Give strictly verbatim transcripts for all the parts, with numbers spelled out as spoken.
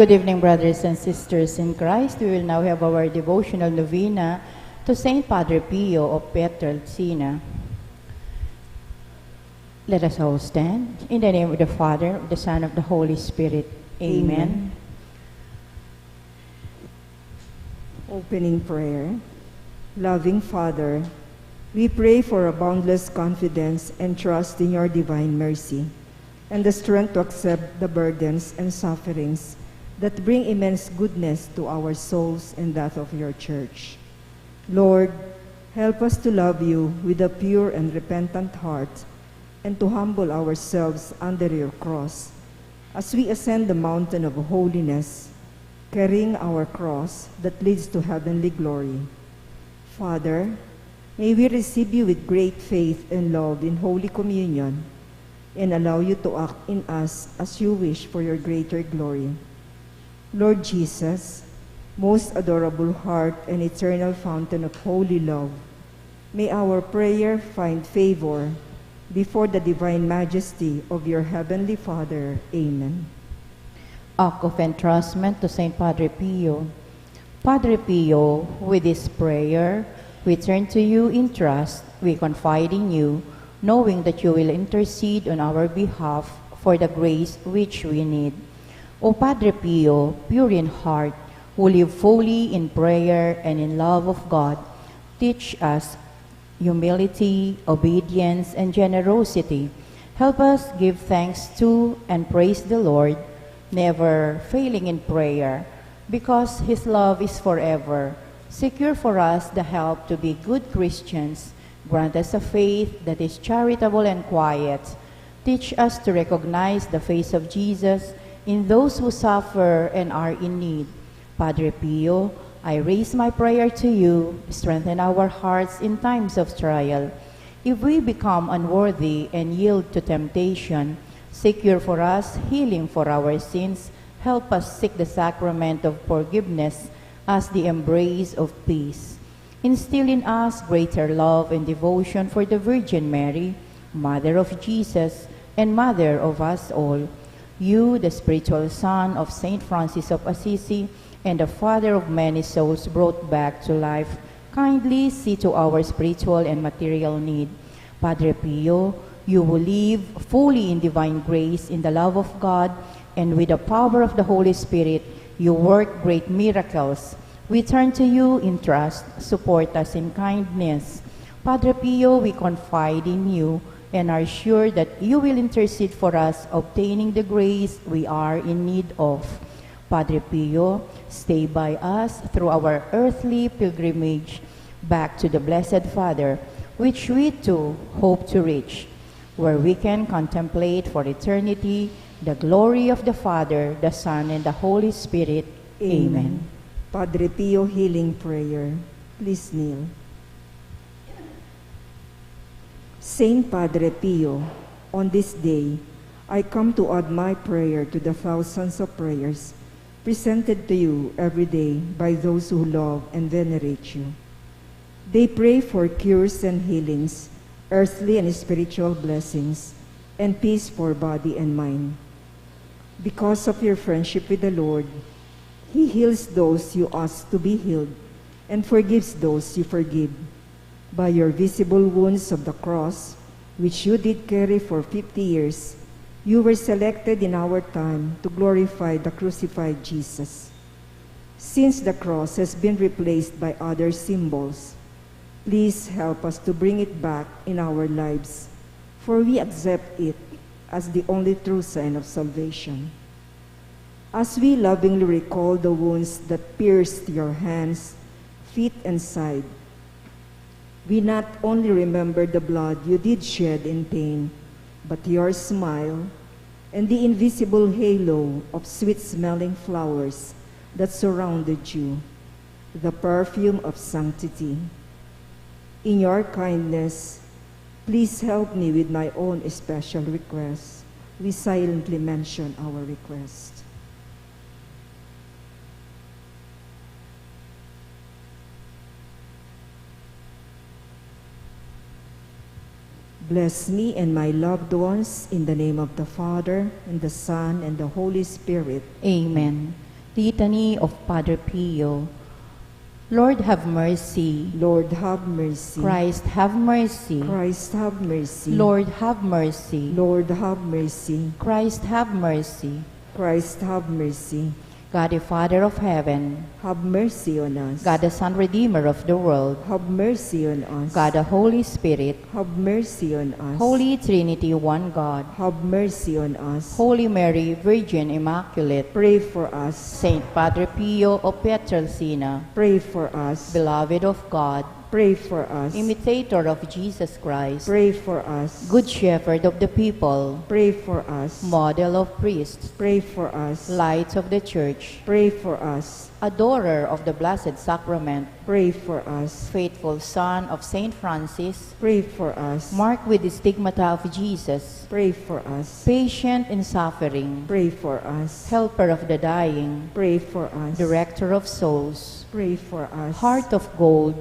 Good evening, brothers and sisters in Christ. We will now have our devotional novena to Saint Padre Pio of Pietrelcina. Let us all stand. In the name of the Father, of the Son, of the Holy Spirit. Amen. Amen. Opening prayer. Loving Father, we pray for a boundless confidence and trust in your divine mercy, and the strength to accept the burdens and sufferings that bring immense goodness to our souls and that of your church. Lord, help us to love you with a pure and repentant heart, and to humble ourselves under your cross as we ascend the mountain of holiness, carrying our cross that leads to heavenly glory. Father, may we receive you with great faith and love in Holy Communion, and allow you to act in us as you wish for your greater glory. Lord Jesus, most adorable heart and eternal fountain of holy love, may our prayer find favor before the divine majesty of your heavenly Father. Amen. Act of entrustment to Saint Padre Pio. Padre Pio, with this prayer, we turn to you in trust. We confide in you, knowing that you will intercede on our behalf for the grace which we need. O Padre Pio, pure in heart, who live fully in prayer and in love of God, teach us humility, obedience, and generosity. Help us give thanks to and praise the Lord, never failing in prayer, because His love is forever. Secure for us the help to be good Christians. Grant us a faith that is charitable and quiet. Teach us to recognize the face of Jesus in those who suffer and are in need. Padre Pio, I raise my prayer to you. Strengthen our hearts in times of trial. If we become unworthy and yield to temptation, secure for us healing for our sins. Help us seek the sacrament of forgiveness as the embrace of peace. Instill in us greater love and devotion for the Virgin Mary, Mother of Jesus and Mother of us all. You, the spiritual son of Saint Francis of Assisi and the father of many souls brought back to life, kindly see to our spiritual and material need. Padre Pio, you who live fully in divine grace, in the love of God, and with the power of the Holy Spirit, you work great miracles. We turn to you in trust. Support us in kindness. Padre Pio, we confide in you and are sure that you will intercede for us, obtaining the grace we are in need of. Padre Pio, stay by us through our earthly pilgrimage back to the Blessed Father, which we too hope to reach, where we can contemplate for eternity the glory of the Father, the Son, and the Holy Spirit. Amen. Padre Pio healing prayer. Please kneel. Saint Padre Pio, on this day, I come to add my prayer to the thousands of prayers presented to you every day by those who love and venerate you. They pray for cures and healings, earthly and spiritual blessings, and peace for body and mind. Because of your friendship with the Lord, He heals those you ask to be healed and forgives those you forgive. By your visible wounds of the cross, which you did carry for fifty years, you were selected in our time to glorify the crucified Jesus. Since the cross has been replaced by other symbols, please help us to bring it back in our lives, for we accept it as the only true sign of salvation. As we lovingly recall the wounds that pierced your hands, feet, and side, we not only remember the blood you did shed in pain, but your smile and the invisible halo of sweet-smelling flowers that surrounded you, the perfume of sanctity. In your kindness, please help me with my own special request. We silently mention our request. Bless me and my loved ones in the name of the Father, and the Son, and the Holy Spirit. Amen. Litany of Padre Pio. Lord, have mercy. Lord, have mercy. Christ, have mercy. Christ, have mercy. Lord, have mercy. Lord, have mercy. Christ, have mercy. Christ, have mercy. God the Father of heaven, have mercy on us. God the Son, Redeemer of the world, have mercy on us. God the Holy Spirit, have mercy on us. Holy Trinity, one God, have mercy on us. Holy Mary, Virgin Immaculate, pray for us. Saint Padre Pio of Pietrelcina, pray for us. Beloved of God, pray for us. Imitator of Jesus Christ, pray for us. Good Shepherd of the people, pray for us. Model of priests, pray for us. Light of the Church, pray for us. Adorer of the Blessed Sacrament, pray for us. Faithful son of Saint Francis, pray for us. Marked with the stigmata of Jesus, pray for us. Patient in suffering, pray for us. Helper of the dying, pray for us. Director of souls, pray for us. Heart of gold,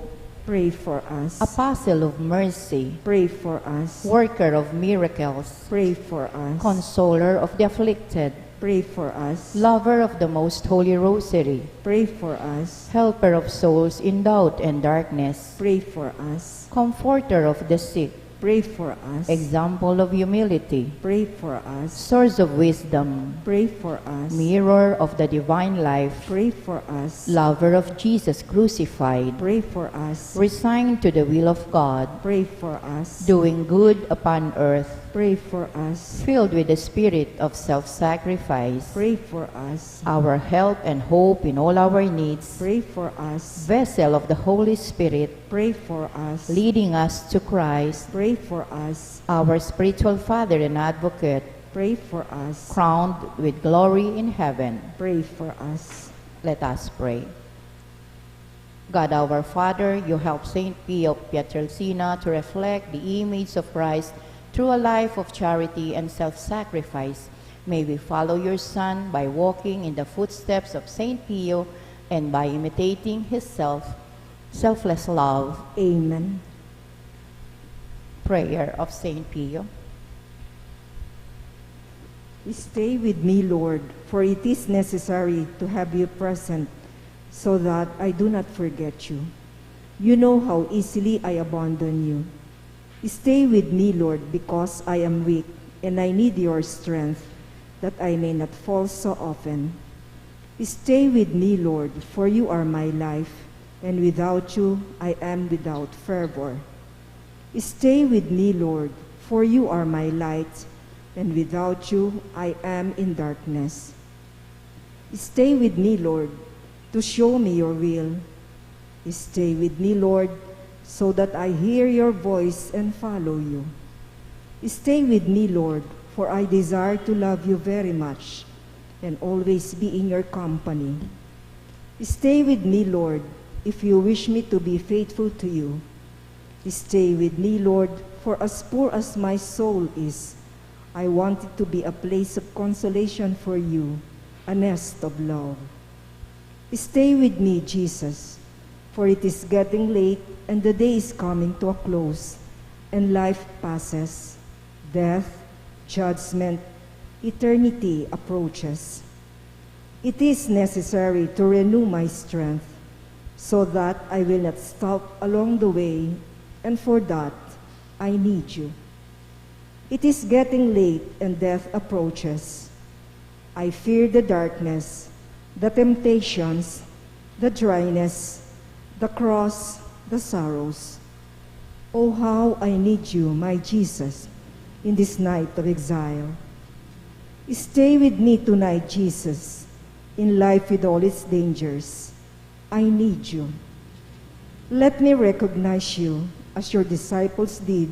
pray for us. Apostle of mercy, pray for us. Worker of miracles, pray for us. Consoler of the afflicted, Pray for us. Lover of the Most Holy Rosary. Pray for us. Helper of souls in doubt and darkness. Pray for us. Comforter of the sick. Pray for us. Example of humility. Pray for us. Source of wisdom. Pray for us. Mirror of the divine life. Pray for us. Lover of Jesus crucified. Pray for us. Resigned to the will of God. Pray for us. Doing good upon earth. Pray for us. Filled with the spirit of self-sacrifice. Pray for us. Our help and hope in all our needs. Pray for us. Vessel of the Holy Spirit. Pray for us. Leading us to Christ. Pray for us. Our spiritual Father and Advocate. Pray for us. Crowned with glory in heaven. Pray for us. Let us pray. God our Father, you help Saint Pio Pietrelcina to reflect the image of Christ through a life of charity and self-sacrifice. May we follow your Son by walking in the footsteps of Saint Pio and by imitating his self, selfless love. Amen. Prayer of Saint Pio. Stay with me, Lord, for it is necessary to have you present so that I do not forget you. You know how easily I abandon you. Stay with me, Lord, because I am weak and I need your strength that I may not fall so often. Stay with me, Lord, for you are my life, and without you I am without fervor. Stay with me, Lord, for you are my light, and without you I am in darkness. Stay with me, Lord, to show me your will. Stay with me, Lord, so that I hear your voice and follow you. Stay with me, Lord, for I desire to love you very much and always be in your company. Stay with me, Lord, if you wish me to be faithful to you. Stay with me, Lord, for as poor as my soul is, I want it to be a place of consolation for you, a nest of love. Stay with me, Jesus, for it is getting late and the day is coming to a close, and life passes. Death, judgment, eternity approaches. It is necessary to renew my strength so that I will not stop along the way, and for that, I need you. It is getting late and death approaches. I fear the darkness, the temptations, the dryness, the cross, the sorrows. Oh, how I need you, my Jesus, in this night of exile. Stay with me tonight, Jesus, in life with all its dangers. I need you. Let me recognize you as your disciples did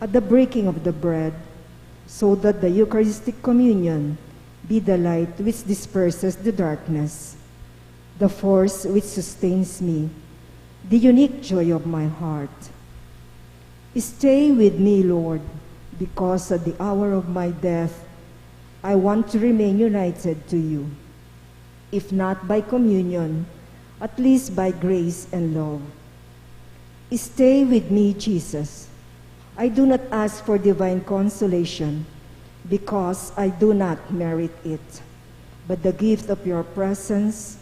at the breaking of the bread, so that the Eucharistic communion be the light which disperses the darkness, the force which sustains me, the unique joy of my heart. Stay with me, Lord, because at the hour of my death, I want to remain united to you, if not by communion, at least by grace and love. Stay with me, Jesus. I do not ask for divine consolation, because I do not merit it, but the gift of your presence.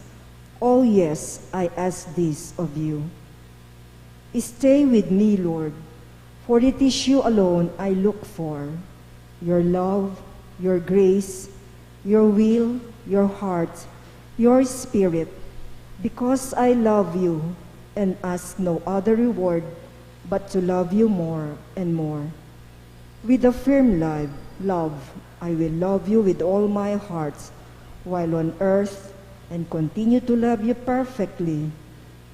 Oh yes, I ask this of you. Stay with me, Lord, for it is you alone I look for. Your love, your grace, your will, your heart, your spirit, because I love you and ask no other reward but to love you more and more. With a firm love, love, I will love you with all my heart while on earth and continue to love you perfectly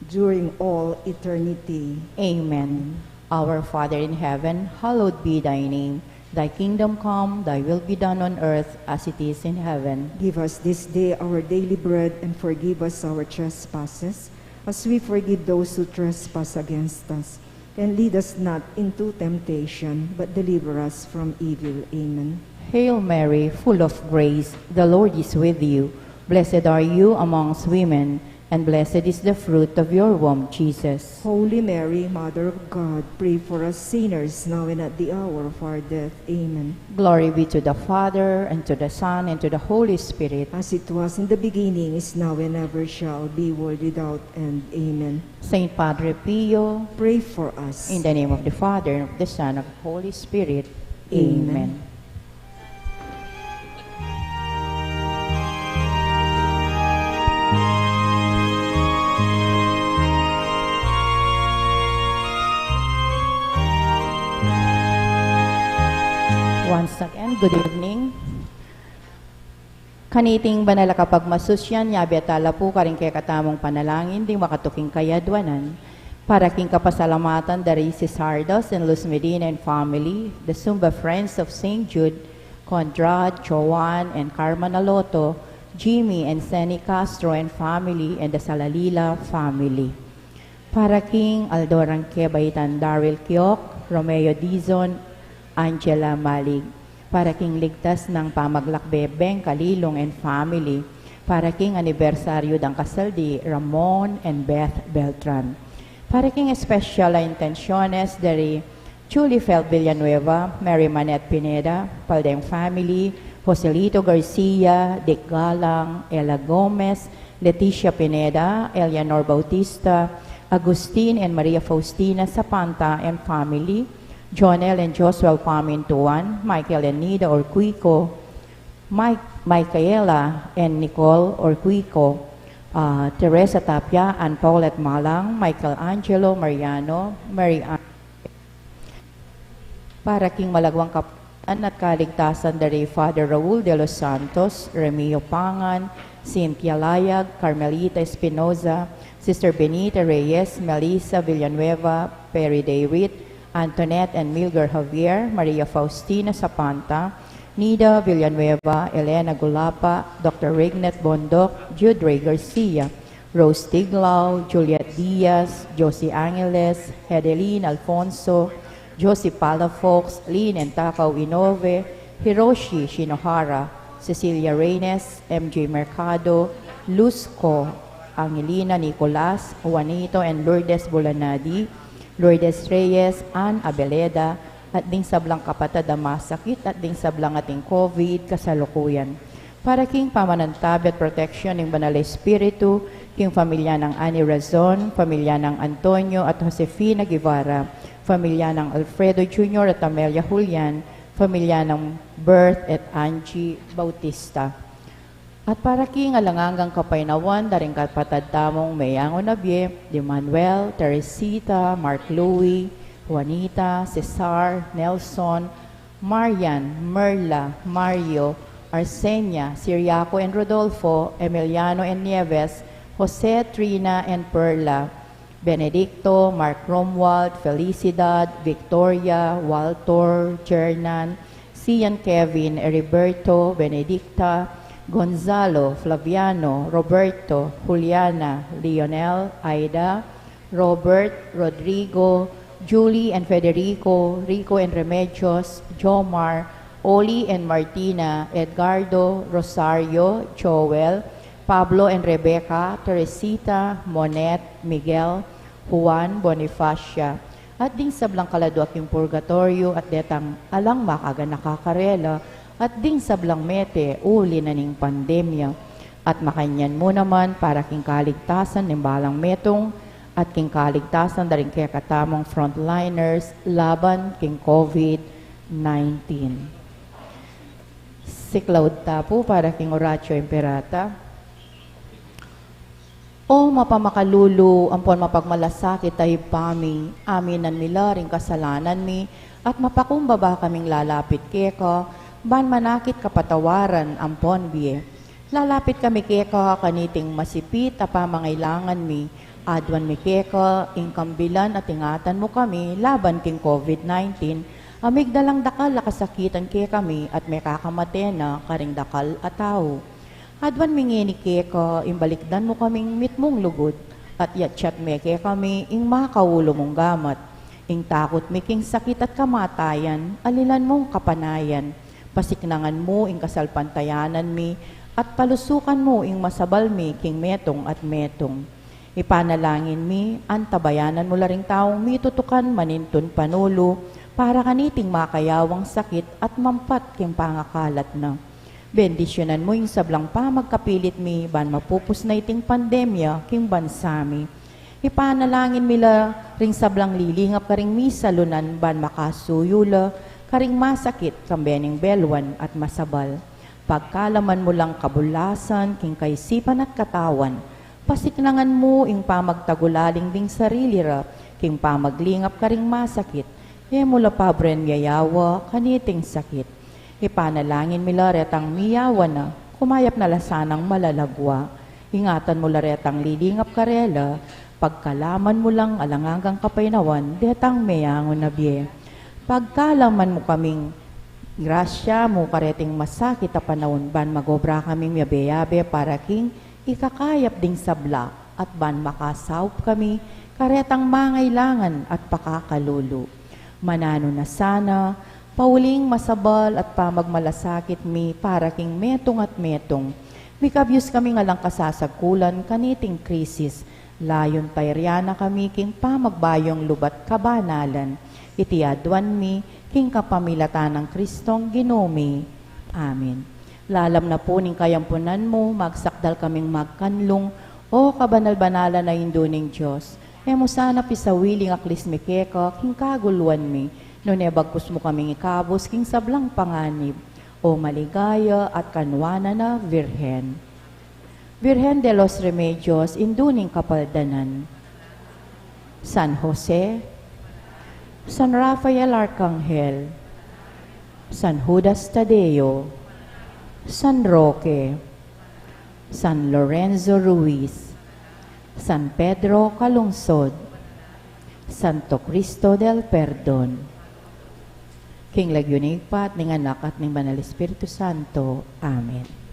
during all eternity. Amen. Our Father in heaven, hallowed be thy name. Thy kingdom come, thy will be done on earth as it is in heaven. Give us this day our daily bread, and forgive us our trespasses, as we forgive those who trespass against us. And lead us not into temptation, but deliver us from evil. Amen. Hail Mary, full of grace, the Lord is with you. Blessed are you amongst women, And blessed is the fruit of your womb, Jesus. Holy Mary, Mother of God, pray for us sinners, now and at the hour of our death. Amen. Glory be to the Father, and to the Son, and to the Holy Spirit. As it was in the beginning, is now, and ever shall be, world without end. Amen. Saint Padre Pio, pray for us. In the name of the Father, and of the Son, and of the Holy Spirit. Amen. Amen. Once again, good evening. Kaniting banal a kapagmasusyan, yabe tala pu karing kekatamung panalangin ding makatuking kayadwanan. Para king kapasalamatan da ri Cesardos and Luz Medina and family, the Zumba Friends of Saint Jude, Conrad, Joan, and Carmen Aloto, Jimmy and Senny Castro and family, and the Salalila family. Para king aldo rang kebaitan Daryl Kiok, Romeo Dizon, Angela Malig. Para king ligtas nang pamaglakbe Beng Kalilong and family. Para king anibersaryu dang kasal di Ramon and Beth Beltran. Para king espesyal a intensyones da ri Julie Fel Villanueva, Mary Manette Pineda, Paldeng family, Joselito Garcia, Dick Galang, Ella Gomez, Leticia Pineda, Eleanor Bautista, Agustin and Maria Faustina Sapanta and family, Jonel and Josuel Pamintuan, Michael and Nida Orquico, Mike, Michaela and Nicole Orquico, ah, Teresa Tapia and Paulette Malang, Michelangelo Mariano, Mary Ann. Para king malagwang kapatan at kaligtasan da ri Father Raul de los Santos, Remio Pangan, Cynthia Layag, Carmelita Espinoza, Sister Benita Reyes, Melissa Villanueva, Perry David, Antoinette and Milger Javier, Maria Faustina Sapanta, Nida Villanueva, Elena Gulapa, Doctor Rignet Bondoc, Jude Ray Garcia, Rose Tiglao, Juliet Diaz, Josie Angeles, Hedeline Alfonso, Josie Palafox, Lynn and Takao Inove, Hiroshi Shinohara, Cecilia Reynes, M J Mercado, Luzco Angelina Nicolas, Juanito and Lourdes Bulanadi, Lourdes Reyes, Ann Abeleda, at ding sablang kapatad a masakit, at ding sablang ating COVID kasalukuyan. Para king pamanantabi at proteksyon ning Banal a Espiritu, king pamilya nang Annie Razon, pamilya nang Antonio at Josefina Guevara, pamilya nang Alfredo Junior at Amelia Julian, pamilya nang Bert at Angie Bautista. At para king alang anggang kapaynawan da ring kapatad tamung meyangu na bie, di Manuel, Teresita, Mark Louie, Juanita, Cesar, Nelson, Marian, Merla, Mario, Arsenia, Siriaco and Rodolfo, Emiliano and Nieves, Jose, Trina and Perla, Benedicto, Mark Romuald, Felicidad, Victoria, Walter, Jernan, Sian, Kevin, Heriberto, Benedicta, Gonzalo, Flaviano, Roberto, Juliana, Lionel, Aida, Robert, Rodrigo, Julie and Federico, Rico and Remedios, Jomar, Oli and Martina, Edgardo, Rosario, Joel, Pablo and Rebecca, Teresita, Monet, Miguel, Juan, Bonifacia, at ding sablang kaladua king purgatoryo, at detang alang makaganaka karela, at ding sablang mete uli na ning pandemya. At makanyan mu naman para king kaligtasan ning balang metung, at king kaligtasan da ring kekatamung frontliners laban king COVID nineteen. Siklaud ta pu para king Oratio Imperata. O mapamakalulu ampon mapagmalasakit a Ibpa mi, aminan mi la ring kasalanan mi, at mapakumbaba kaming lalapit keka, ban manakit kapatawaran ampon bie. Lalapit kami keka kaniting masipit a pamangailangan mi, aduan mi keka ing kambilan at ingatan mu kami laban king COVID nineteen, a migdalang dakal a kasakitan kekami at mekakamate na karing dakal a tau. Aduan mi ngeni keka ing balikdan mu kaming mitmung lugud, at yatyat me kekami ing makaulu mung gamat. Ing takut mi king sakit at kamatayan, alilan mung kapanayan. Pasiknangan mu ing kasalpantayanan mi, at palusukan mu ing masabal mi king metung at metung. Ipanalangin mi, antabayanan mu la ring taung mitutukan manintun panulu para kaniting makayawang sakit at mampat king pangakalat na. Bendisyunan mu ing sablang pamagkapilit mi ban mapupus na iting pandemya king bansa mi. Ipanalangin mi la ring sablang lilingap karing misalunan ban makasuyu la karing masakit kambe ning belwan at masabal. Pagkalaman mu lang kabulasan king kaisipan at katawan, pasiknangan mu ing pamagtagulaling ding sarili ra king pamaglingap karing masakit, e mu la pabren miyayawa kaniting sakit. Ipanalangin mi la retang miyawa na, kumayap na la sanang malalagwa. Ingatan mu la retang lilingap karela, pagkalaman mu lang alang anggang kapaynawan detang meyangu na bie. Pagkalaman mu kaming grasya mu kareting masakit a panaun ban magobra kaming miyabe-yabe para king ikakayap ding sabla at ban makasaup kami karetang mangailangan at pakakalulu. Mananu na sana, pauling masabal at pamagmalasakit mi para king metung at metung. Mikabyus kami ngan lang kasasagkulan kaniting krisis, layun payarian na kami king pamagbayung lubat kabanalan. Iti aduan mi king kapamilatan nang Kristong Ginu mi. Amen. Lalam na pu ning kayampunan mu, magsakdal kaming magkanlung, O kabanal-banalan a Indu ning Dios. E mu sana pisawili ing aklis mi keka king kaguluan mi, nune bagkus mu kaming ikabus king sablang panganib, O maligaya at kanuanan a Virgen. Virgen de los Remedios, Indu ning Kapaldanan. San Jose, San Rafael Arcangel, San Judas Tadeo, San Roque, San Lorenzo Ruiz, San Pedro Calungsod, Santo Cristo del Perdon. King lagyu ning Ibpa, at ning Anak, at ning Banal Espiritu Santo. Amen.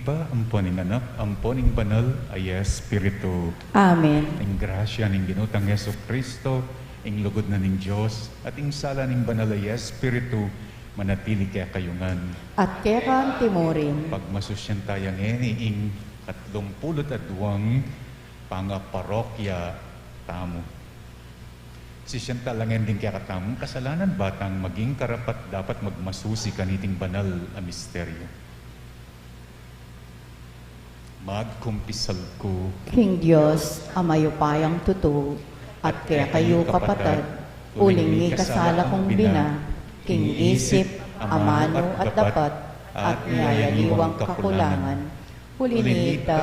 Ibpa, ampo ning Anak, ampo ning Banal a Espiritu. Amen. Ing grasya ning Ginu tang Jesucristo, ing lugud na ning Dios, at ing sala ning Banal a Espiritu, manatili kekayu ngan. At keka antimurin. Pagmasusyan taya ngeni ing katlumpulu't aduang pangaparokya tamu. Sisian tala ngan ding kekatamung kasalanan, ba tang maging karapat-dapat magmasusi kaniting banal a misteryo. Magkumpisal ku king Dios a mayupayang tutu, at kekayu kapatad, uling mikasala kung bina, king isip, amanu at dapat, at miyayaliwang kakulangan. Uli na nita,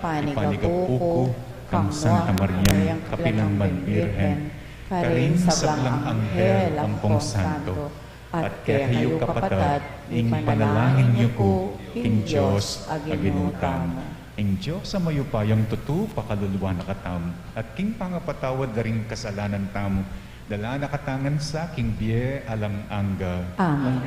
panigapu ku kang Santa Mariang kapilan man Birhen, karing sablang anghel ampong santo, at kekayu kapatad, ipanalangin yu ku king Dios a Ginu tamu. Ing Dios a mayupayang tutu pakaluluan na katamu, at king pangapatawad da ring kasalanan tamu, dalan na katamu ngan sa king bie alang angga. Amen.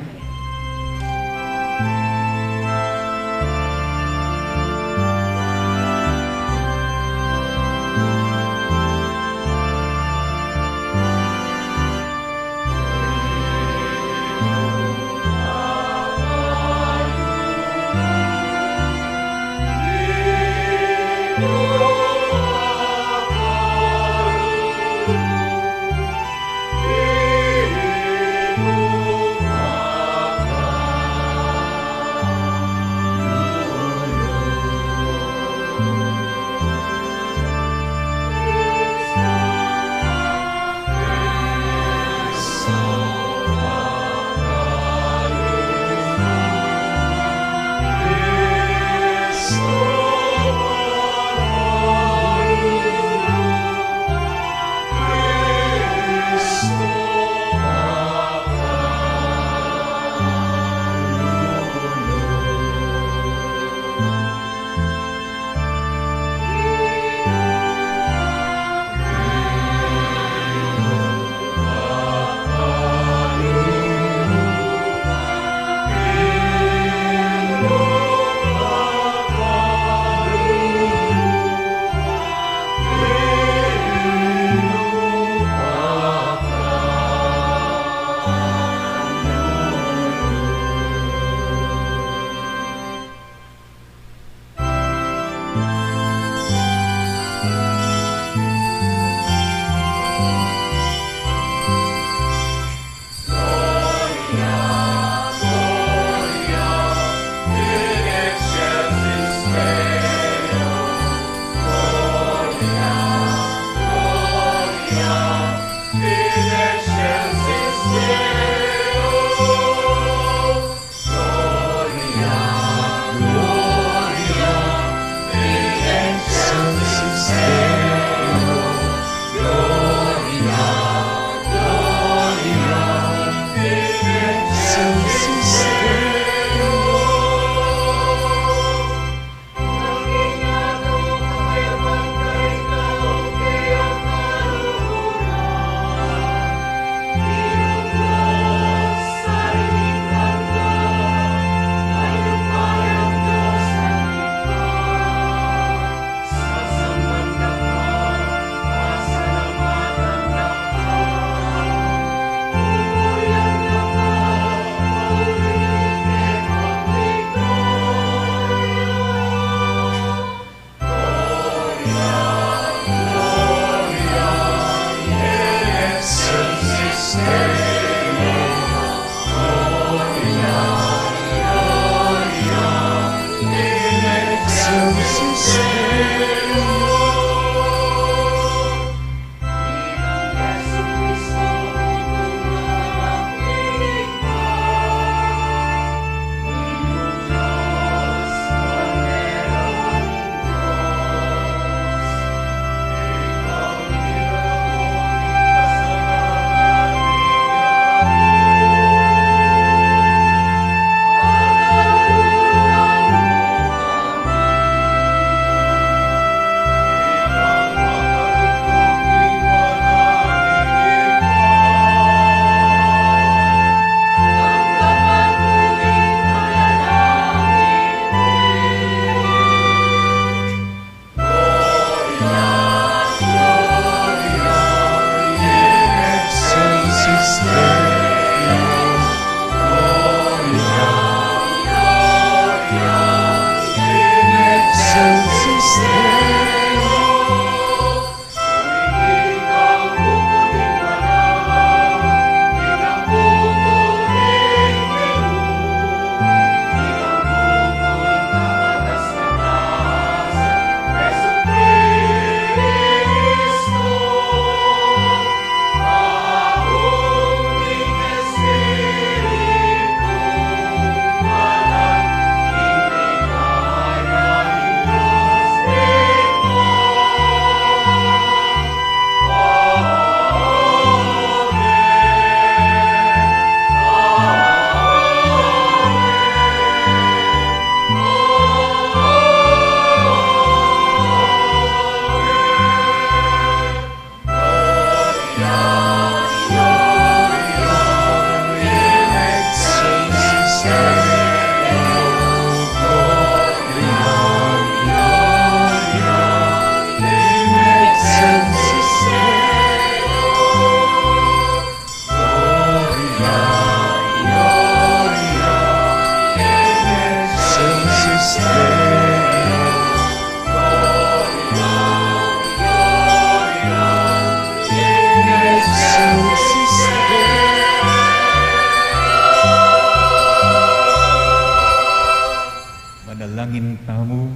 Amu.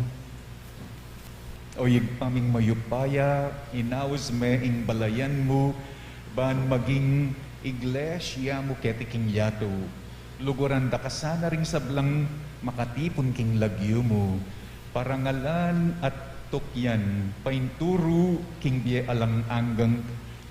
O Ibpa ming mayupaya, inaus me ing balayan mu, ban maging iglesia mu keti king yatu. Luguran da ka sana ring sablang makatipun king lagyu mu, parangalan at tukyan, painturu king bie alang anggang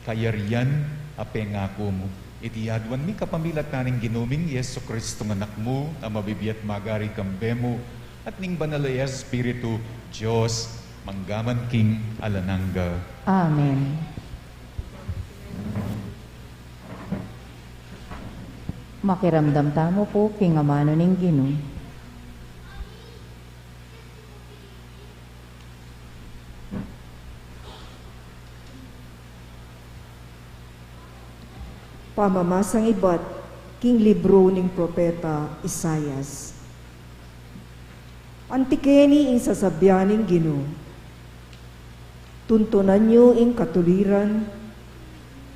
kayarian a pengaku mu. Iti aduan mi kapamilatan ning Ginu ming Jesucristo nga Anak mu, a mabibie at magari kambe mu, at ning Banal a Espiritu, Dios, mangga man king alang angga. Amen. Makiramdam tamu pu king amanu ning Ginu. Pamamasang ibat king libru ning propeta Isaias. Anti keni ing sasabian ning Ginu: Tuntunan yu ing katuliran,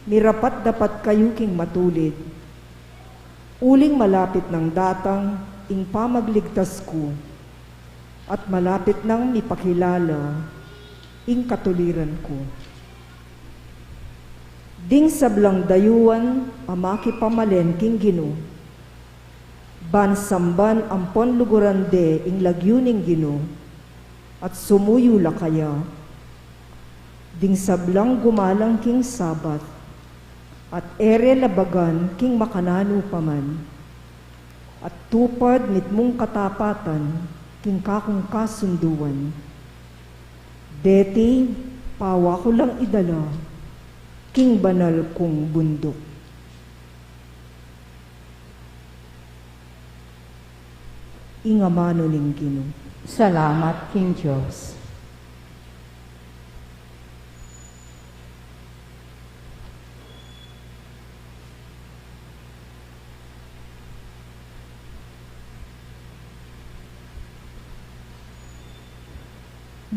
mirapat-dapat kayu king matulid, uling malapit nang datang ing pamagligtas ku, at malapit nang mipakilala ing katuliran ku. Ding sablang dayuan a makipamalen king Ginu, ban samban ampon luguran de ing lagyu ning Ginu, at sumuyu la kaya. Ding sablang gumalang king Sabat, at e re labagan king makananu pa man, at tupad mitmung katapatan king kakung kasunduan. Deti pawa ku lang idala king banal kung bunduk. Ing amanu ning Ginu. Salamat king Dios.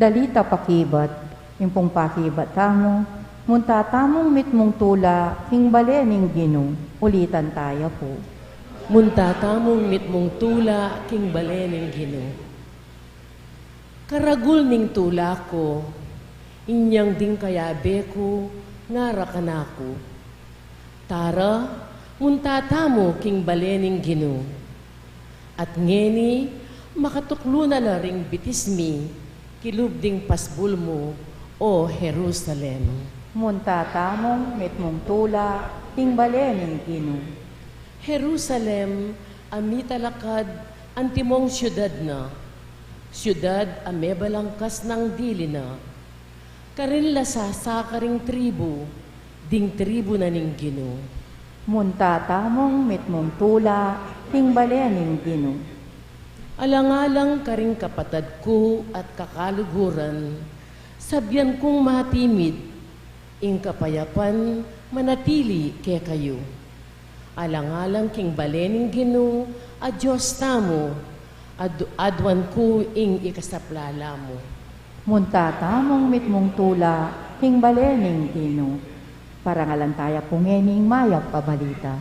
Dali ta pakibat, ing pung pakibat tamu, munta tamung mitmung tula king bale ning Ginu. Ulitan taya pu. Munta tamung mitmung tula king bale ning Ginu. Karagul ning tula ku, inyang ding kayabe ku ngara kanaku: Tara, munta tamu king bale ning Ginu. At ngeni, makatuklu na la ring bitis mi kilub ding pasbul mu, O Jerusalem. Munta tamung mitmung tula king bale ning Ginu. Jerusalem, a mitalakad antimong siudad na, siudad a mebalangkas nang dili na, karin la sasaka ring tribu, ding tribu na ning Ginu. Munta tamung mitmung tula king bale ning Ginu. Alang-alang karing kapatad ku at kakaluguran, sabian kung matimid, ing kapayapan manatili kekayu. Alang-alang king bale ning Ginu a Dios tamu, ad-, aduan ku ing ikasaplala mu. Munta tamung mitmung tula king bale ning Ginu. Parangalan taya pu ngeni ing mayap a balita.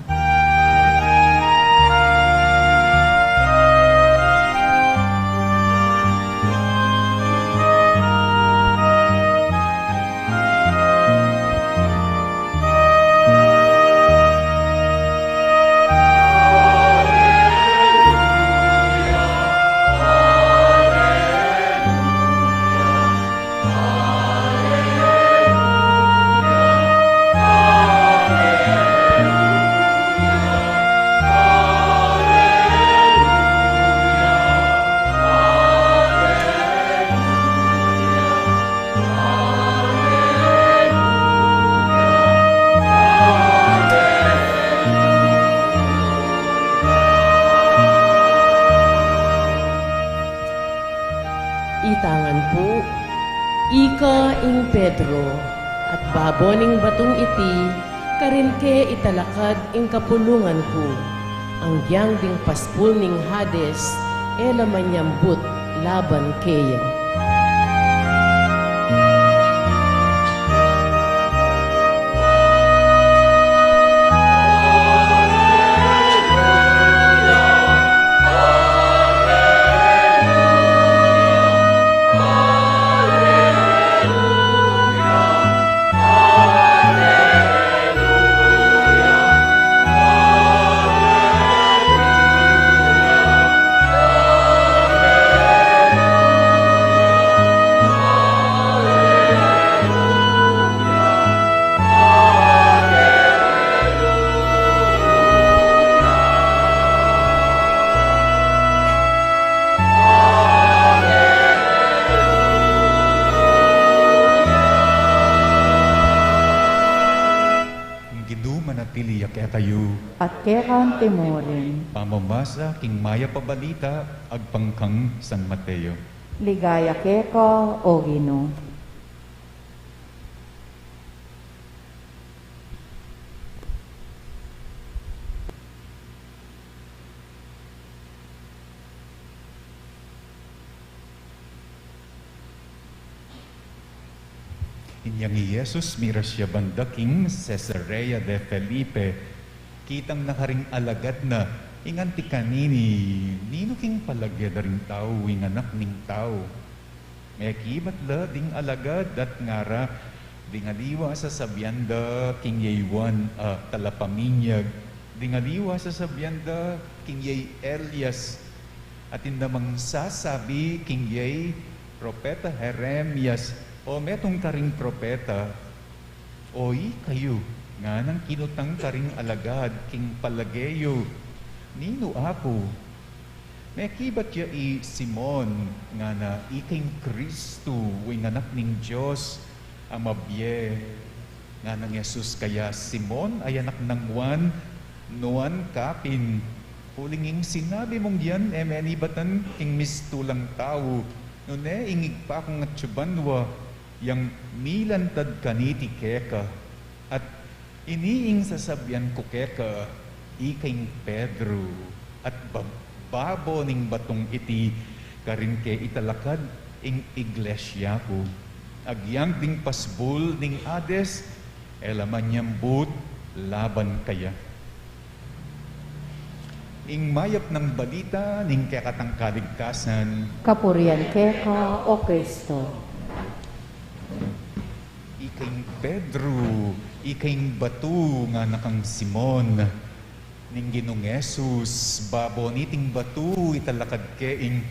Ita ngan pu, ika ing Pedro, at babo ning batung iti, karin ke italakad ing kapulungan ku. Anggyang ding pasbul ning Hades, e la manyambut laban keya. Antimurin. Pamamasa king mayap a balita agpang kang San Mateo. Ligaya keka, O Ginu. Inyang i Jesus, miras ya banda king Cesarea de Felipe. Kitang na karing alagad na, inganti kanini, "Ninu king palage da ring tau ing Anak ning Tau?" Mekibat la ding alagad at ngara, "Ding aliwa sasabian da king yay Juan a Talapaminyag, ding aliwa sasabian da king yay Elias, atin namang sasabi king yay propeta Jeremias, o metung karing propeta." "O ikayu," nganang kinutang karing alagad, "king palage yu, ninu aku?" Mekibat ya i Simon, ngana, "Ika ing Kristu, ing Anak ning Dios a mabie." Nganang Jesus kaya, "Simon a anak nang Juan, nuan ka pin, uling ing sinabi mung yan e menibatan king mistulang tau, nune ing Ibpa kung atsu banua yang milantad kaniti keka. At ini ing sasabian ku keka, ika ing Pedro, at bab-, babo ning batung iti karin ke italakad ing iglesia ku. Agyang ding pasbul ning Hades, e la man yang but laban kaya." Ing mayap nang balita ning kekatang kaligtasan. Kapurian keka, O Kristo. "Ika ing Pedro, ika ing batu," ngana kang Simon. Ning Ginung Jesus, "Babo niting batu italakad ke ing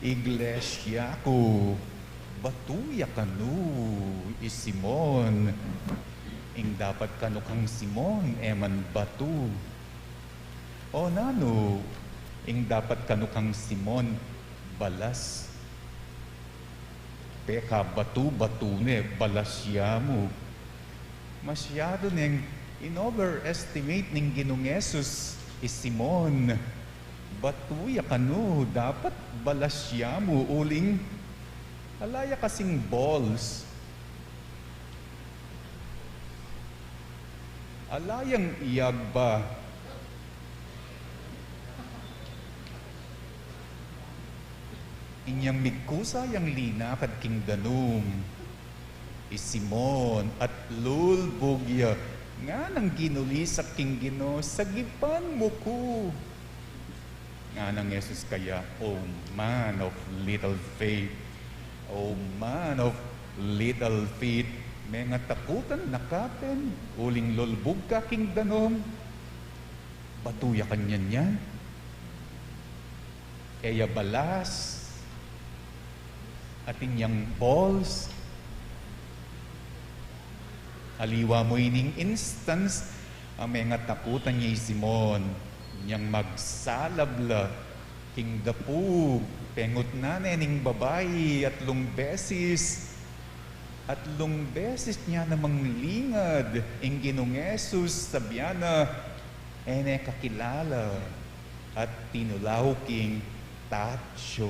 iglesia ku." Batu ya kanu i Simon. Ing dapat kanu kang Simon, e man batu. O nanu ing dapat kanu kang Simon? Balas. Pekabatu-batu ne, balas ya mu. Masyadu neng in-overestimate ning Ginung Jesus i Simon. Batu ya kanu, dapat balas ya mu, uling ala ya kasing balls. Ala yang iyagba. Inyang migkusa yang linakad king danum i Simon at lulbug ya, nganang ginulisak king Ginu, "Sagipan mu ku." Nganang Jesus kaya, "O man of little faith, O man of little faith, mengatakutan na ka pin, uling lulbug ka king danum?" Batu ya kanyan yan. E ya balas. Atin yang balls. Aliwa mu ining instance a mengatakutan ya i Simon, inyang magsalab la king dapug, pengutnan ne ning babai atlung beses. Atlung beses ya namang lingad ing Ginung Jesus, sabian na, "E ne kakilala." At tinulaw king tatsu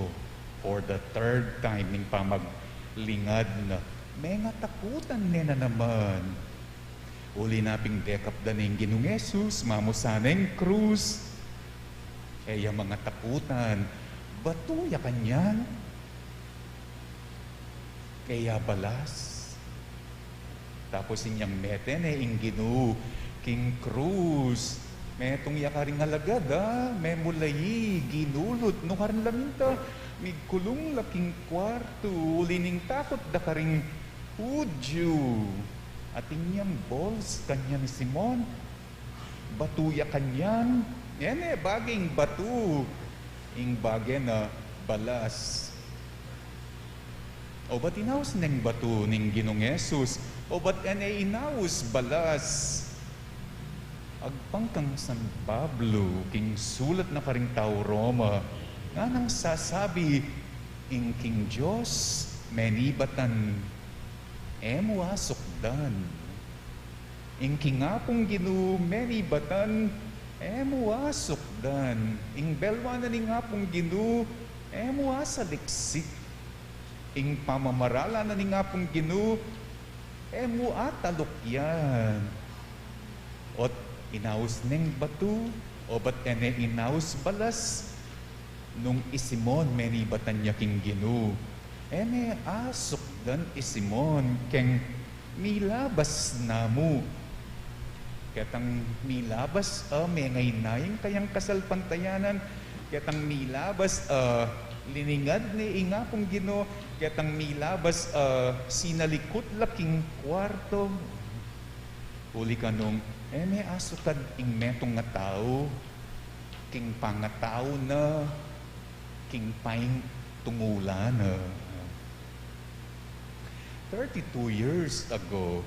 for the third time ning pamaglingad na. Mengatakutan ne na naman. Uli na pin dekapdan ne ing Ginung Jesus, mamusan ne ing krus. E ya mengatakutan. Batu ya kanyan. E ya balas. Tapos inyang mete ne ing Ginu king krus. Metung ya karing alagad, a, memulayi, ginulut, nukarin la minta, migkulung la king kuartu, uli ning takut da karing Hudyu. Atin yang balls kanyan i Simon. Batu ya kanyan. E ne bage ing batu, ing bage na balas. Obat inaus neng batu ning Ginung Jesus? Obat e ne inaus balas? Agpang kang San Pablo king sulat na karing tau Roma, nganang sasabi, "Ing king Dios menibatan, e mu asukdan. Ing king Apung Ginu menibatan, E mu asukdan. Ing belwa na ning Apung Ginu, e mu asaliksik. Ing pamamarala na ning Apung Ginu, e mu atalukyan. Ot inaus neng batu, obat e ne inaus balas, nung i Simon menibatan ya king Ginu. E ne asukdan i Simon, keng milabas na mu. Ketang milabas, a, mengaina ing kayang kasalpantayanan. Ketang milabas, a, liningad ne ing Apung Ginu. Ketang milabas, a, sinalikut la king kuarto. Uli kanung, e ne asukdan ing metung a tau, king pangatau na, king paintungulan na. Thirty-two years ago,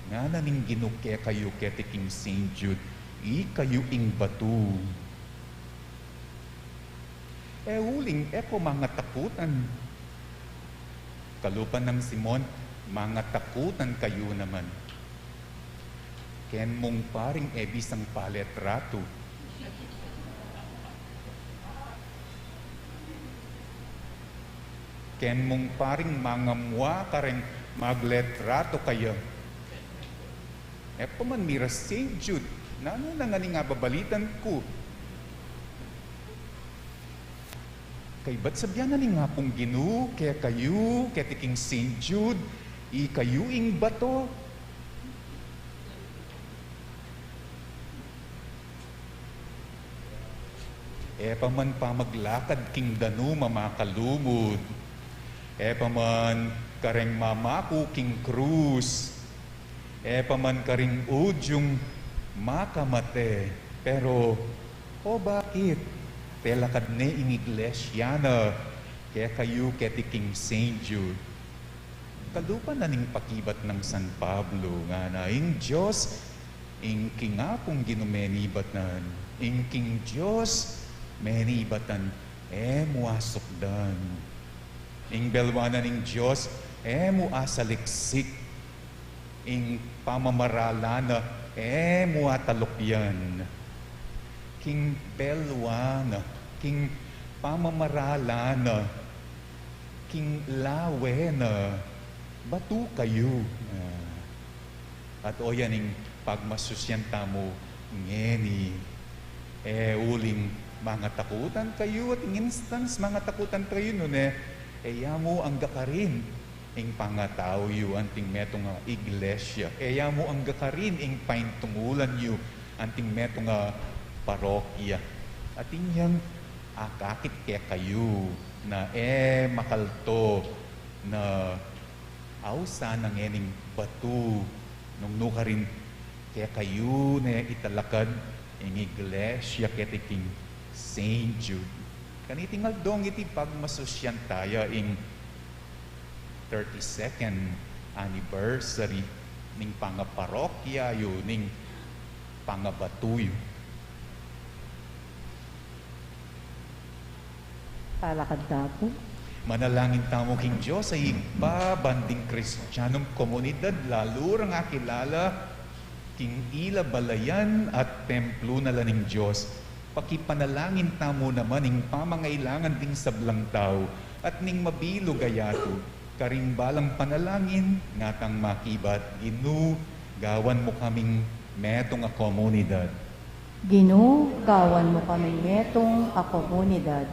ngana ning Ginu kekayu keti king Saint Jude, ikayu ing batu. E uling e ko mangatakutan. Kalupa nang Simon, mangatakutan kayu naman. Ken mung paring e bisang paletratu. Ken mung paring mangamua kareng magletratu kaya. E pa man mira Saint Jude, nanu na ngan ing ababalitan ku? Kaybat sabyan na ning Apung Ginu kekayu, keti king Saint Jude, ikayu ing bato. E pa man pamaglakad king danum a makalumud. E pa man kareng mamaku king krus. E pa man karing udyung makamate. Pero, o bakit? Pelakad ne ing iglesia na kekayu keti king Saint Jude. Kalupa na ning pakibat nang San Pablo, ngana, ing Dios, ing king Apung Ginu menibatan, ing king Dios menibatan, e mu asukdan. Ing belwa na ning Dios, e mu asaliksik. Ing pamamarala na, e mu atalukyan. King belwa na, king pamamarala na, king lawe na, batu kayu. Ah. At o yan ing pagmasusyan tamu ngeni. E uling mangatakutan kayu, at ing instance mangatakutan kayu, nune, e ya mu angga karin ing pangatau yu anting metung a iglesia. E ya mu angga karin ing paintungulan yu anting metung a parokya. Atin yang akakit kekayu na e makalto na ausan na ngening batu nung nu karin kekayu ne italakad ing iglesia keti king Saint Jude. Kaniting aldo ngiti pagmasusyan taya ing thirty-second anniversary ning pangaparokya yu, ning pangabatu yu. Talakad ta pu. Manalangin tamu king Dios a Ibpa, ban ding Kristianong komunidad lalu rang akilala king ila balayan at templo na la ning Dios. Pakipanalangin tamu naman ing pamangailangan ding sablang tau at ning mabilug a yatu. Karing balang panalangin, ngatang makibat, Ginu, gawan mu kaming metung a komunidad. Ginu, gawan mu kaming metung a komunidad.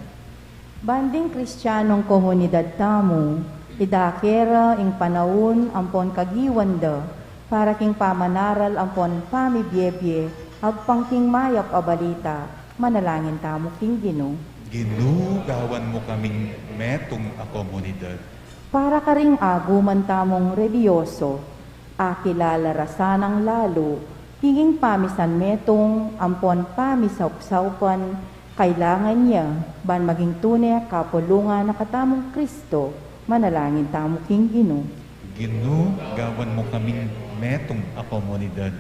Ban ding Kristianong komunidad tamu, idake ra ing panaun ampon kagiwan da, para king pamanaral ampon pamibiebie, agpang king mayap a balita, manalangin tamu king Ginu. Ginu, gawan mu kaming metung a komunidad. Para karing aguman tamung relihiyoso, akilala ra sanang lalu, king ing pamisanmetung ampon pamisaupsaupan, kailangan ya, ban maging tune kapulungan na katamung Kristo, manalangin tamu king Ginu. Ginu, gawan mu kaming metung a komunidad.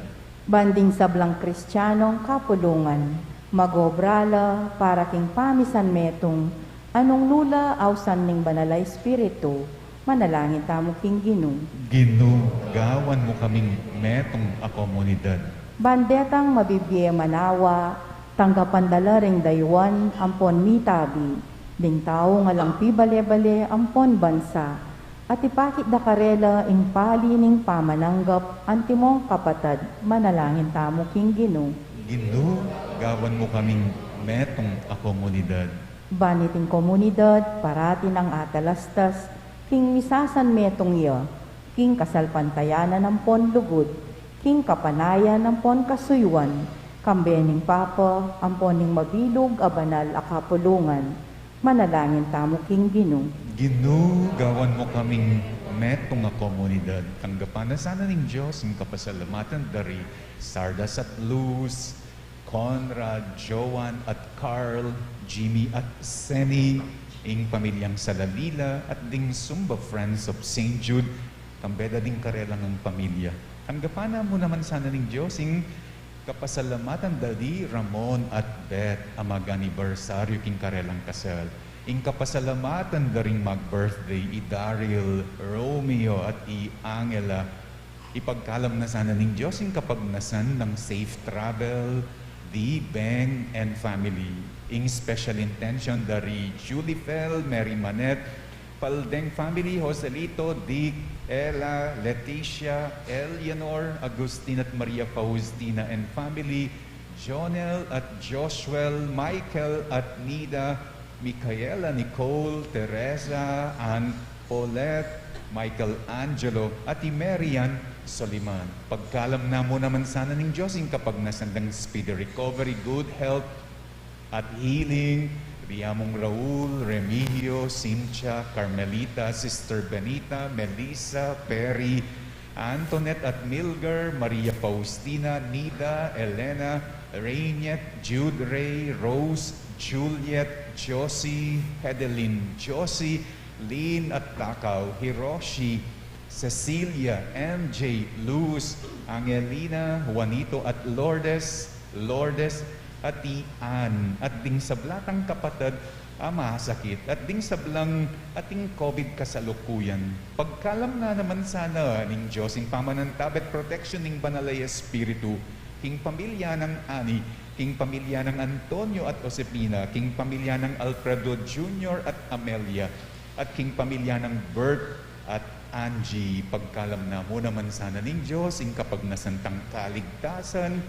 Ban ding sablang Kristianong kapulungan, mag-obra la para king pamisanmetung, anung lula ausan ning Banal a Espiritu, manalangin tamu king Ginu. Ginu, gawan mu kaming metung a komunidad. Ban detang mabibie manawa, tanggapan da la ring dayuan ampon mitabi, ding tau ngan lang pibale-bale ampon bansa, at ipakit da karela ing pali ning pamananggap. Antimong kapatad, manalangin tamu king Ginu. Ginu, gawan mu kaming metung a komunidad. Ban iting komunidad parati nang atalastas king misasanmetung ya, king kasalpantayanan ampon lugud, king kapanayan ampon kasuyuan, kambe ning Papa ampon ning mabilug a banal a kapulungan. Manalangin tamu king Ginu. Ginu, gawan mu kaming metung a komunidad. Tanggapan na sana ning Dios ing kapasalamatan da ri Sardas at Luz, Conrad, Joan at Carl, Jimmy at Seni, ing pamilyang Salalila, at ding Zumba Friends of Saint Jude, kambe da ding karela ngang pamilya. Tanggapan na mu naman sana ning Dios ing kapasalamatan da di Ramon at Beth a mag-anibersaryu king karelang kasal. Ing kapasalamatan da ring mag-birthday, i Daryl, Romeo at i Angela. Ipagkalam na sana ning Dios ing kapagnasan nang safe travel di Beng and family. Ing special intention da ri Julifel, Mary Manette, Paldeng family, Joselito, Dick, Ella, Leticia, Eleanor, Agustin at Maria Faustina and family, Jonel at Joshua, Michael at Nida, Micaela, Nicole, Teresa, Ann, Paulette, Michelangelo, at i Marian Soliman. Pagkalam na mu naman sana ning Dios ing kapagnasan dang speedy recovery, good health, at healing, Riamong Raul, Remigio, Cynthia, Carmelita, Sister Benita, Melissa, Perry, Antoinette at Milger, Maria Faustina, Nida, Elena, Rainiet, Jude Ray, Rose, Juliet, Josie, Hedelin, Josie, Lynn at Takaw, Hiroshi, Cecilia, M J, Luz, Angelina, Juanito at Lourdes, Lourdes, at i Ann, at ding sablang kapatad a masakit, at ding sablang ating COVID kasalukuyan. Pagkalam na naman sana ning Dios ing pamanantabe at protection ning Banal a Espiritu, king pamilya nang Ani, king pamilya nang Antonio at Josefina, king pamilya nang Alfredo Junior at Amelia, at king pamilya nang Bert at Angie. Pagkalam na mu naman sana ning Dios ing kapagnasan tang kaligtasan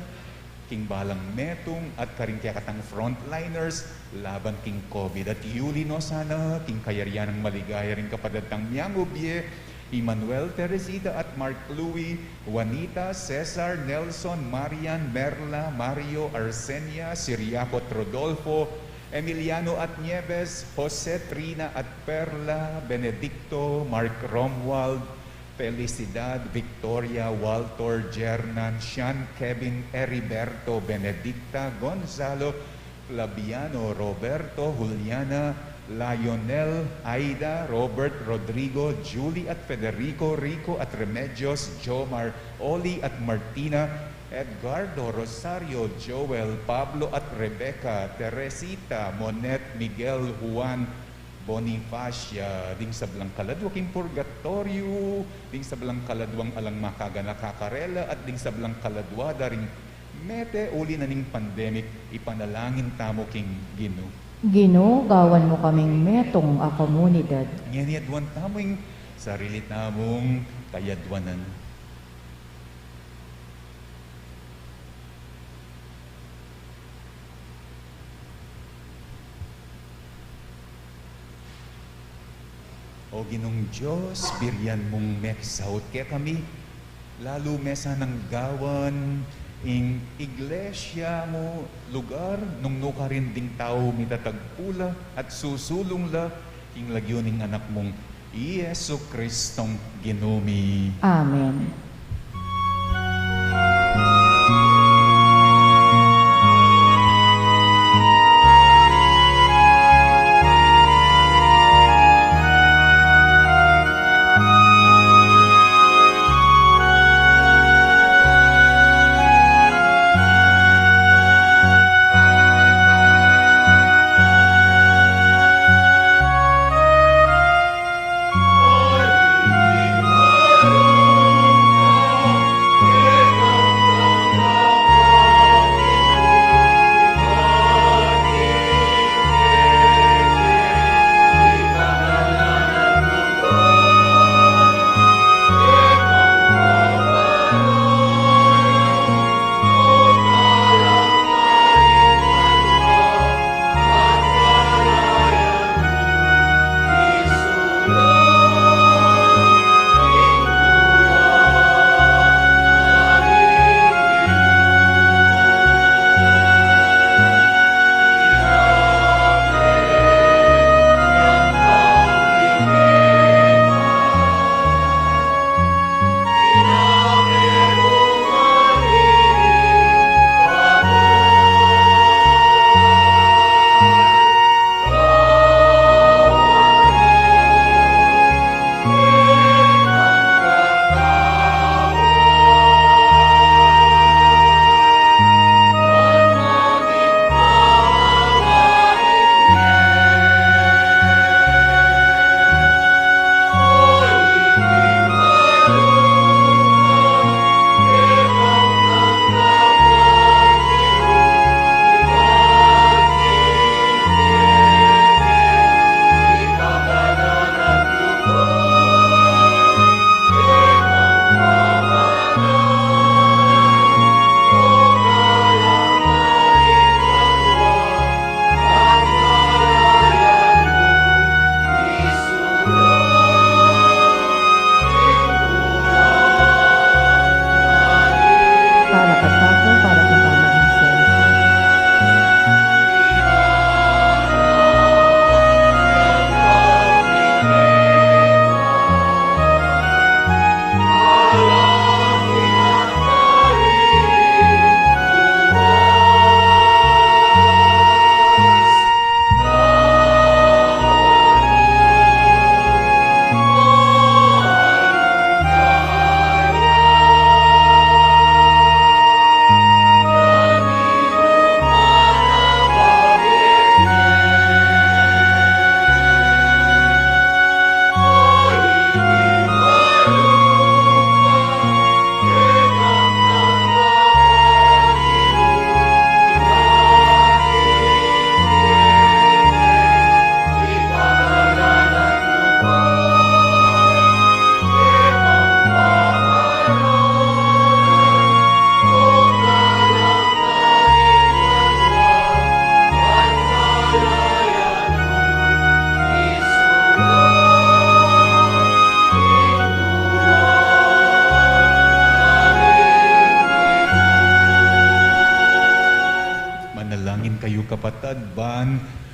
king balang metung at karing kekatang frontliners laban king COVID. At yuli no sana king kayarian nang maligaya ring kapatad tang miangubie, Emmanuel, Teresita at Mark Louie, Juanita, Cesar, Nelson, Marian, Merla, Mario, Arsenia, Siriaco at Rodolfo, Emiliano at Nieves, Jose, Trina at Perla, Benedicto, Mark, Romuald, Felicidad, Victoria, Walter, Jernan, Sean, Kevin, Heriberto, Benedicta, Gonzalo, Flaviano, Roberto, Juliana, Lionel, Aida, Robert, Rodrigo, Julie at Federico, Rico at Remedios, Jomar, Oli at Martina, Edgardo, Rosario, Joel, Pablo at Rebecca, Teresita, Monet, Miguel, Juan, Bonifacia, ding sablang kaladua king purgatoryo, ding sablang kaladuang alang makaganaka karela, at ding sablang kaladua da ring mete uli na ning pandemic, ipanalangin tamu king Ginu. Ginu, gawan mu kaming metung a komunidad. Ngeni aduan tamu ing sarili tamung kayadwanan. O Ginung Dios, birian mung mekisaut kekami, lalu me sanang gawan ing iglesia mu lugar nung nukarin ding tau mitatagpu la at susulung la king lagyu ning Anak mung i Jesucristong Ginu mi. Amen.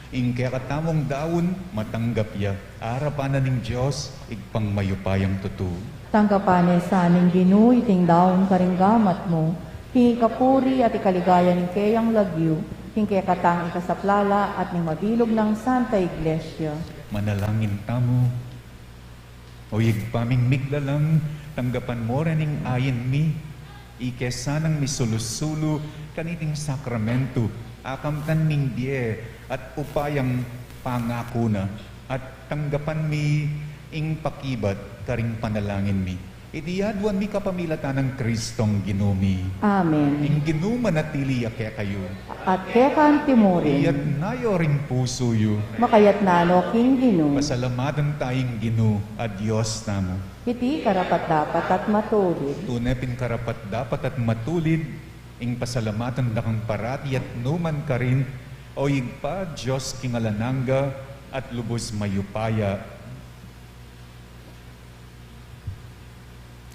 Ing kekatamung daun, matanggap ya arapan na ning Dios, Ibpang mayupayang tutu. Tanggapan na sa ning Ginu iting daun karing gamat mu, king ikapuri at ikaligaya ning keyang lagyu, king kekatang ikasaplala at ning mabilug nang Santa Iglesia. Manalangin tamu. O Ibpa ming miglalang, tanggapan mu rin ing ain mi, ike sanang misulu-sulu kaniting sakramentu, akamtan ming bie at upayang pangaku na, at tanggapan mi ing pakibat karing panalangin mi. Iti aduan mi kapamilatan nang Kristong Ginu mi. Amen. Ing Ginu manatili ya kekayu. At keka mu rin. Iyatna yu ring pusu yu. Makayatna no king Ginu. Pasalamatan taya ing Ginu a Dios tamu. Iti karapat-dapat at matulid. Tune pin karapat-dapat at matulid, ing pasalamatan da kang parati at nukarin man, o Ibpa, Dios king alang angga at lubus mayupaya.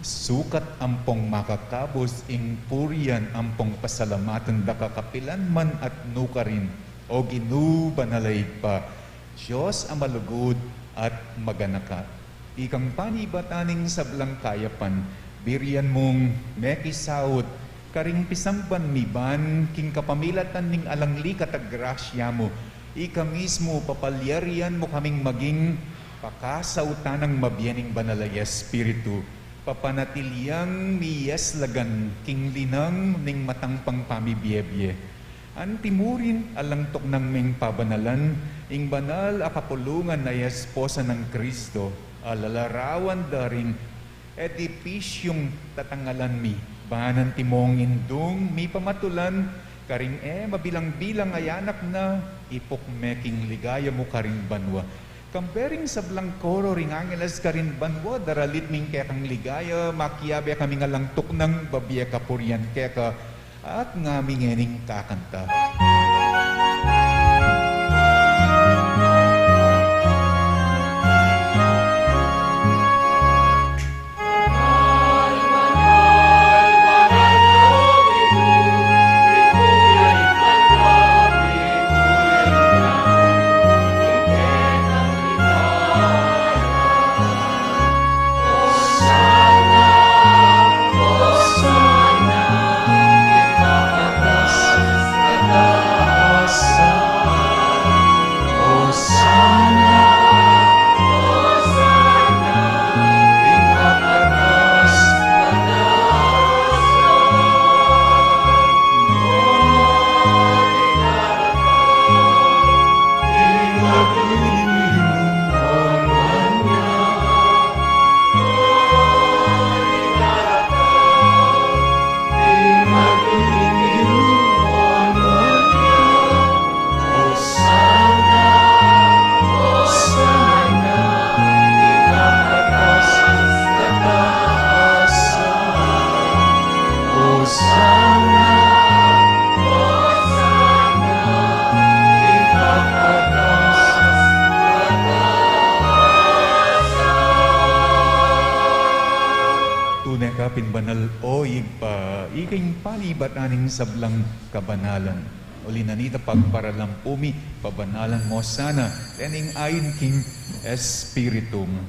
Sukat ampong makakabus ing purian ampong pasalamatan da ka kapilan man at nukarin, o Ginu, banal a Ibpa, Dios a malugud at maganaka. Ikang panibatan ning sablang kayapan, burian mung mekisaut karing pisamban mi ban king kapamilatan ning alang likat a grasya mu, ika mismu papalyarian mu kaming maging pakasautan nang mabie ning Banal a Espiritu, papanatilian mi ya lagan king linang ning matampang pamibie-bie. Anti mu rin alang tuknang meng pabanalan ing banal a kapulungan a esposa nang Kristo, a lalarawan da ring edipisyung tatangalan mi, ban antimong indung mipamatulan karing e mabilang-bilang a anak na, ipuk me king ligaya mu karing banua. Kambe ring sablang koro ring angeles karin banua, daralit mi ing kekang ligaya, makiabe kami ngan alang tuknang babie kapurian keka, at ngaming ngening kakanta. Tune ka pin banal, o Ibpa, ika ing panibatan ning sablang kabanalan. Uli na nita pagparalampu mi, pabanalan mo sana deng ain king Espiritu mu.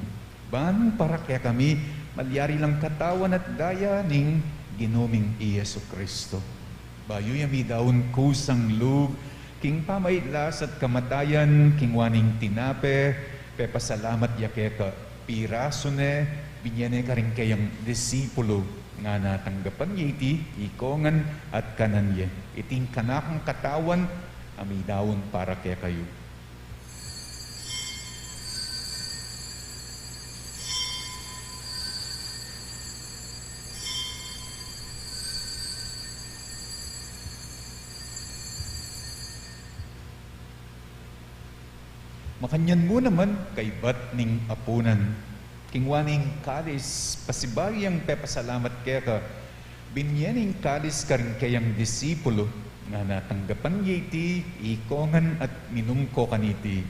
Ban para kekami, malyari lang katawan at daya ning Ginu ming i Jesucristo. Bayu ya midaun kusang lub king pamaitlas at kamatayan, kingwa ne ing tinape, pepasalamat ya keka, pirasu ne, binye ne karing keyang disipulu, ngana tanggapan ye iti, ikongan at kanan ye. Iti ing kanakung katawan a midaun para kekayu. Makanyan mu naman, kaybat ning apunan, kingwa ne ing kalis, pasibayu yang pepasalamat keka, binye ne ing kalis karing keyang disipulu, ngana tanggapan ye iti, ikongan at minum ko kaniti.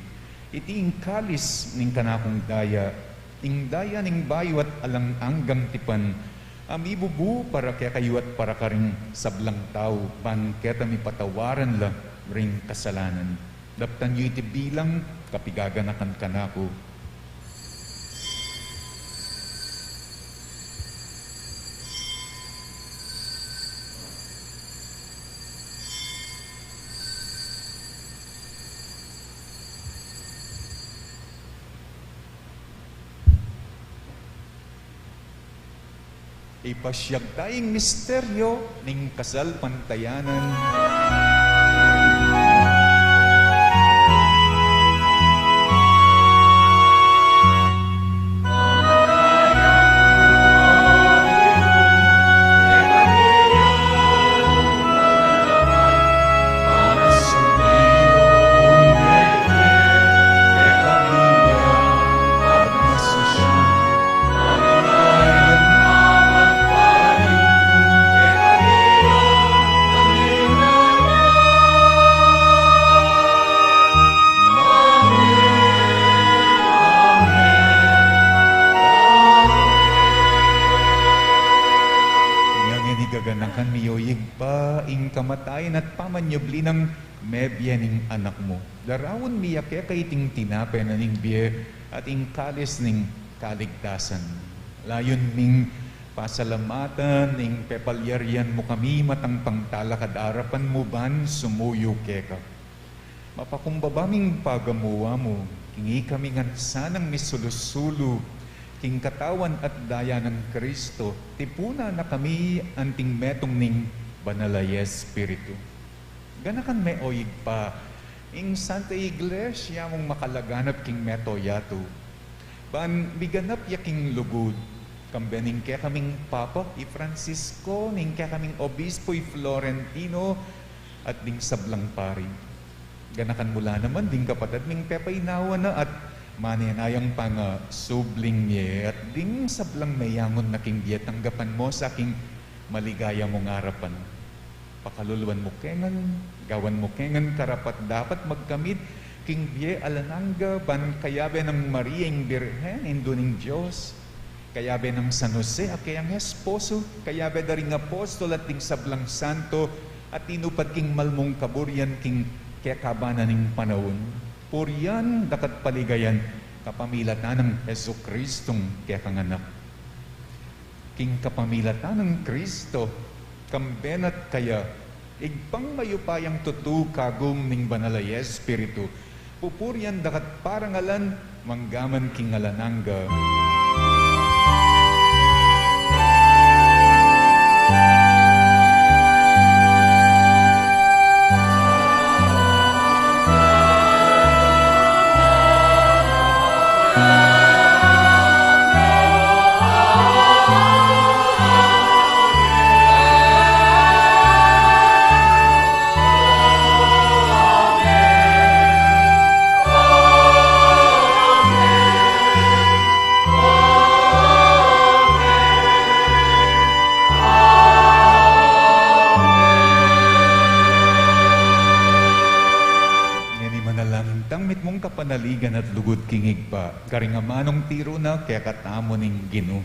Iti ing kalis ning kanakung daya, ing daya ning bayu at alang anggang tipan, a mibubu para kekayu at para karing sablang tau, ban keta mipatawaran la ring kasalanan. Daptan yu iti bilang kapigaganakan kanaku. Ipasiag ta ing misteryo ning kasalpantayanan. Ngeni gaganakan mi, o Ibpa, ing kamatayan at pamanyubli nang mebie ning Anak mu. Daraun mi ya keka iting tinape na ning bie at ing kalis ning kaligtasan. Layun ming pasalamatan ing pepalyarian mu kami matang pangtalakad arapan mu ban sumuyu keka. Mapakumbaba ming pagamuan mu, king ikami ngan sanang misulu-sulu king katawan at daya nang Kristo, tipunan na kami anting metung ning Banal a Espiritu. Ganakan me, o Ibpa, ing Santa Iglesia mung makalaganap king mabilug a yatu. Ban miganap ya king lugud, kambe ning kekaming Papa, i Francisco, ning kekaming Obispo, i Florentino, at ding sablang pari. Ganakan mu la naman ding kapatad ming pepainawa na at manenayang pangasubling mie, at ding sablang meyangun na king bie, tanggapan mu sa king maligaya mung arapan. Pakaluluan mu ke ngan, gawan mu ke ngan karapat-dapat magkamit king bie alang angga, ban kayabe nang Maria ing Birhen, Indu ning Dios, kayabe nang San Jose a keyang esposo, kayabe da ring apostol at ding sablang santo a tinupad king mal mung kaburian king kekabanan ning panaun. Purian da ka at paligayan kapamilatan nang Jesucristong kekang Anak. King kapamilatan nang Kristo, kambe na at kaya, Ibpang mayupayang tutu, kagum ning Banal a Espiritu, pupurian da ka at parangalan manggaman king alang angga. Ngeni manalangin tang mitmung kapanaligan at lugud king Ibpa, karing amanung tiru na kekatamu ning Ginu.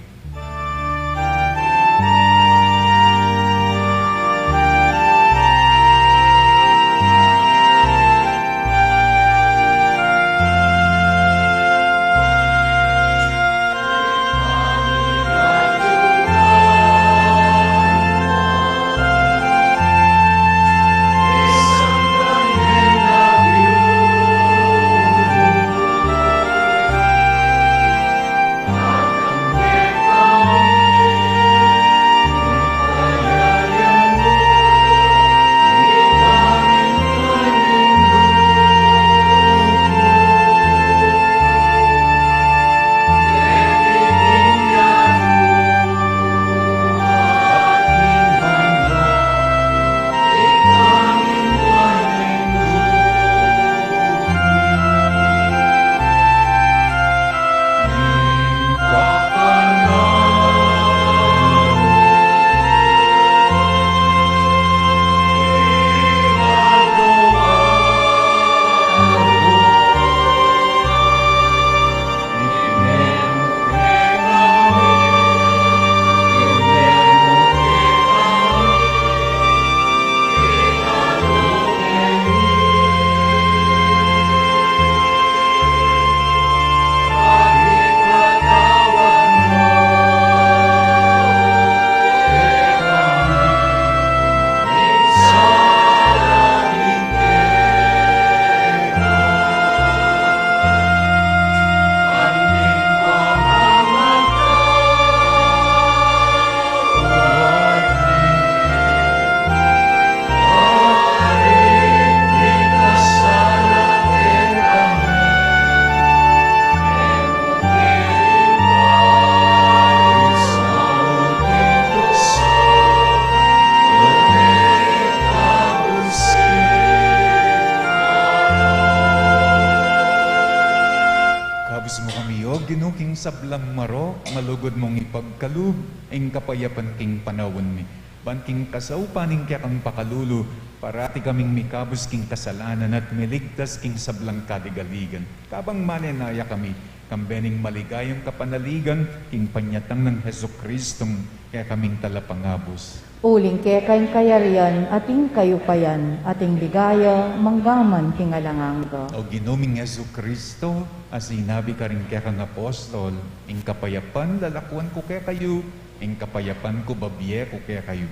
Ginu, king sablang marok, malugud mung ipagkalub ing kapayapan king panaun mi. Ban king kasaupan ning kekang pakalulu, parati kaming mikabus king kasalanan at miligtas king sablang kaligaligan. Kabang manenaya kami, kambe ning maligayang kapanaligan, king panyatang nang Jesucristong kekaming Talapangabus. Uling keka ing kayarian, at ing kayupayan, at ing ligaya, manggaman king alang angga. O Ginu ming Jesucristo, a sinabi karing kekang apostol, ing kapayapan lalakuan ku kekayu, ing kapayapan ku babie ku kekayu.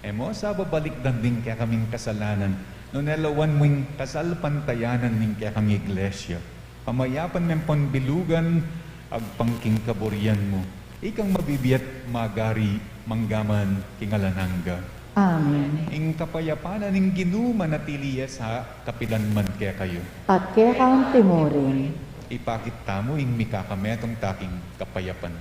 E mu sa babalikdan ding kekaming kasalanan, nune lawan mu ing kasalpantayanan ning kekang Iglesia. Pamayapan me ampon bilugan, agpang king kaburian mu. Ikang mabibie at magari, manggaman king alang angga. Amen. Ing kapayapan na ning Ginu manatili ya sa kapilan man kekayu. At keka mu rin. Ipakit tamu ing mikakametung ta king kapayapan.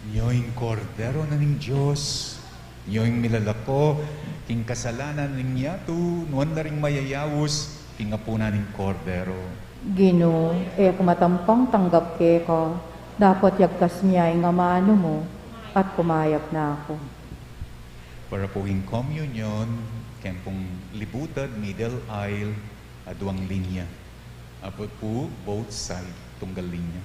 Nyo ing Kordero na ning Dios, nyo ing milalako king kasalanan ning yatu, nuan la ring mayayaus king apunan ning Kordero. Ginu, e ku matampang tanggap keka, dapot yagkas mu ya ing amanu mu, at kumayap na ku. Para pu ing komunyon, keng pung libutad, middle aisle, aduang linya. Apat pu, both side, tunggal linya.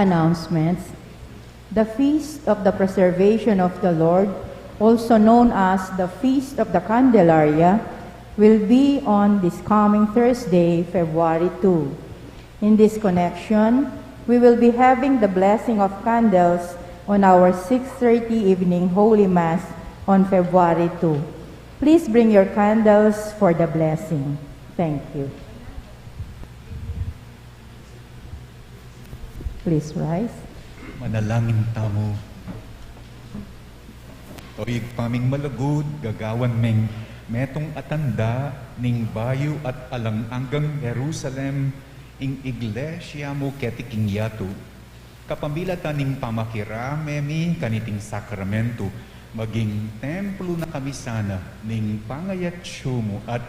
Announcements. The Feast of the Preservation of the Lord, also known as the Feast of the Candelaria, will be on this coming Thursday, February two. In this connection, we will be having the blessing of candles on our six thirty evening Holy Mass on February two. Please bring your candles for the blessing. Thank you. Please rise. Manalangin tamu. O Ibpa ming malugud, gagawan ming metung a tanda ning bayu at alang anggang Jerusalem, ing iglesia mu keti king yatu. Kapamilatan ning pamakirame mi kaniting sakramento, maging templo na kami sana ning pangayatsu mu at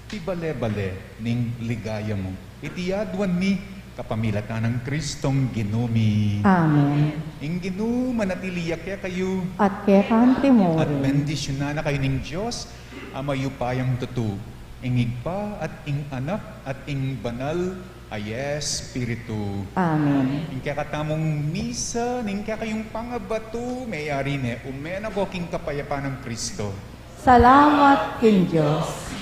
pibale-bale ning ligaya mu. Iti aduan mi kapamilatan nang Kristong Ginu mi. Amen. Ing Ginu manatili ya kekayu. At keka mu rin. At bendisyunan na kayu ning Dios a mayupayang tutu, ing Ibpa at ing Anak at ing Banal a Espiritu. Amen. Ing kekatamung misa ning kekayung pangabatu, meyari ne, ume na ko king kapayapan nang Kristo. Salamat king Dios.